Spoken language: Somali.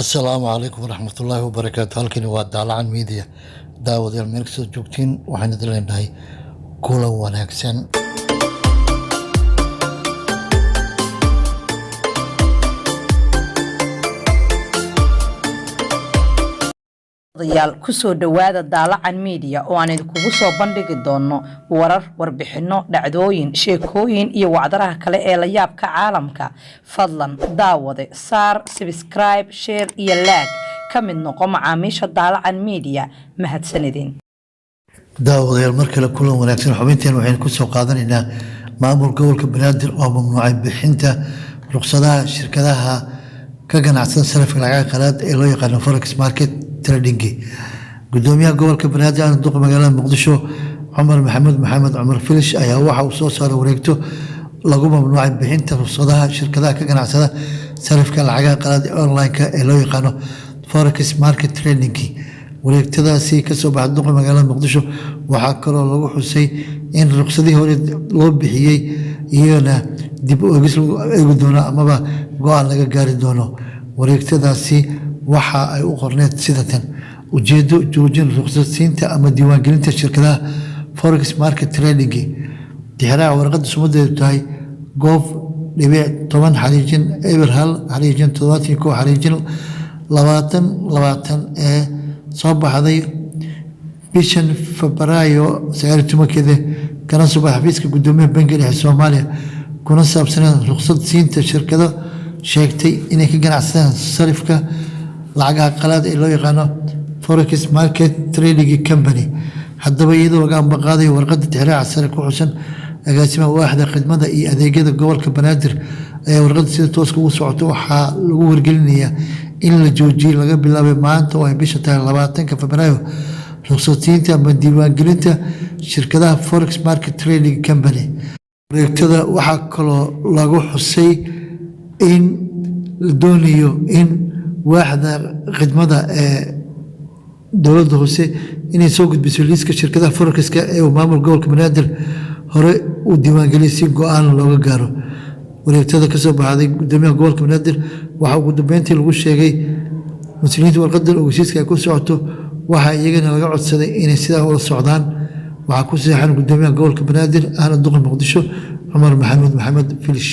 Asalaamu calaykum waraxmatullaahi wabarakaatu. Halkani waa Daalacan Media. Daawadayaal, meel kastoo joogtiin, waxaan idin leenahay kulan wanaagsan. Dayaal, kusoo dhowaada Daalacan Media oo aan idinkugu soo bandhigi doono warar, warbixino, dhacdooyin, sheekooyin iyo wacdaraha kale ee la yaabka caalamka. Fadlan daawade saar subscribe, share iyo like. Ka mid noqo macaamiisha Daalacan Media. Mahadsanidin. Daawadayaal, mar kale kulan wanaagsan. Xubinteen waxaynu kusoo qaadanaynaa maamul gobolka Banaadir oo mamnuucay bixinta ruqsadaha shirkadaha ka ganacsada sarifka lacagaha qalaad ee loo yaqaano forex market trading. Gudoomiyaha gobolka Banaadir ahna duqa magaalada Muqdisho, Cumar Maxamuud Maxamed, Cumar Filish, ayaa waxa uu soo saaray wareegto lagu mamnuucay bixinta ruqsadaha shirkadaha ka ganacsada sarifka lacagaha qalaad ee online-ka ee loo yaqaano forex market trading. Wareegtadaasi kasoo baxday duqa magaalada Muqdisho waxaa kaloo lagu xusay in ruqsadihii hore loo bixiyey iyagana dib u eegis lagu eegi doono amaba go-aan laga gaari doono. Wareegtadaasi waxa ay u qorneed sidatan: ujeedo, joojin ruqsad siinta ama diiwaangelinta shirkadaha forex market trading. Tixraaca warqadda sumadeedu tahay goof .10-01-71-2020 ee soo baxday bishan Febraayo 19-keeda, kana soo baxay xafiiska gudoomiyaha Bangiga Dhexe Soomaaliya, kuna saabsaneen ruqsad siinta shirkado sheegtay inay ka ganacsadaan sarifka lacagaha qalaad ee loo yaqaano forex market trading company. Haddaba, iyadoo laga ambaqaadayo warqadda tixraaca sare ku xusan, agaasimaha waaxda khidmada iyo adeegyada gobolka Banaadir ayaa warqadda sida tooska ugu socoto waxaa lagu wargelinayaa in la joojiyey laga bilaabay maanta oo ay bisha tahay 20-ka Febraayo ruqsadsiinta ama diiwaangelinta shirkadaha forex market trading company. Wareegtada waxaa kaloo lagu xusay in la doonayo in waaxda khidmada ee dowladda hoose inay soo gudbiso liiska shirkadaha forex-ka ee uu maamul gobolka Banaadir hore u diiwaangeliyay si go-aan looga gaaro. Wareegtada kasoo baxday gudoomiyaha gobolka Banaadir waxaa ugu dambeyntii lagu sheegay mas-uuliyiinta warqadan ogeysiiska ay ku socoto waxaa iyagana laga codsaday inay sidaa ula socdaan. Waxaa ku saxiixan gudoomiyaha gobolka Banaadir ahna duqa Muqdisho, Cumar Maxamuud Maxamed Filish.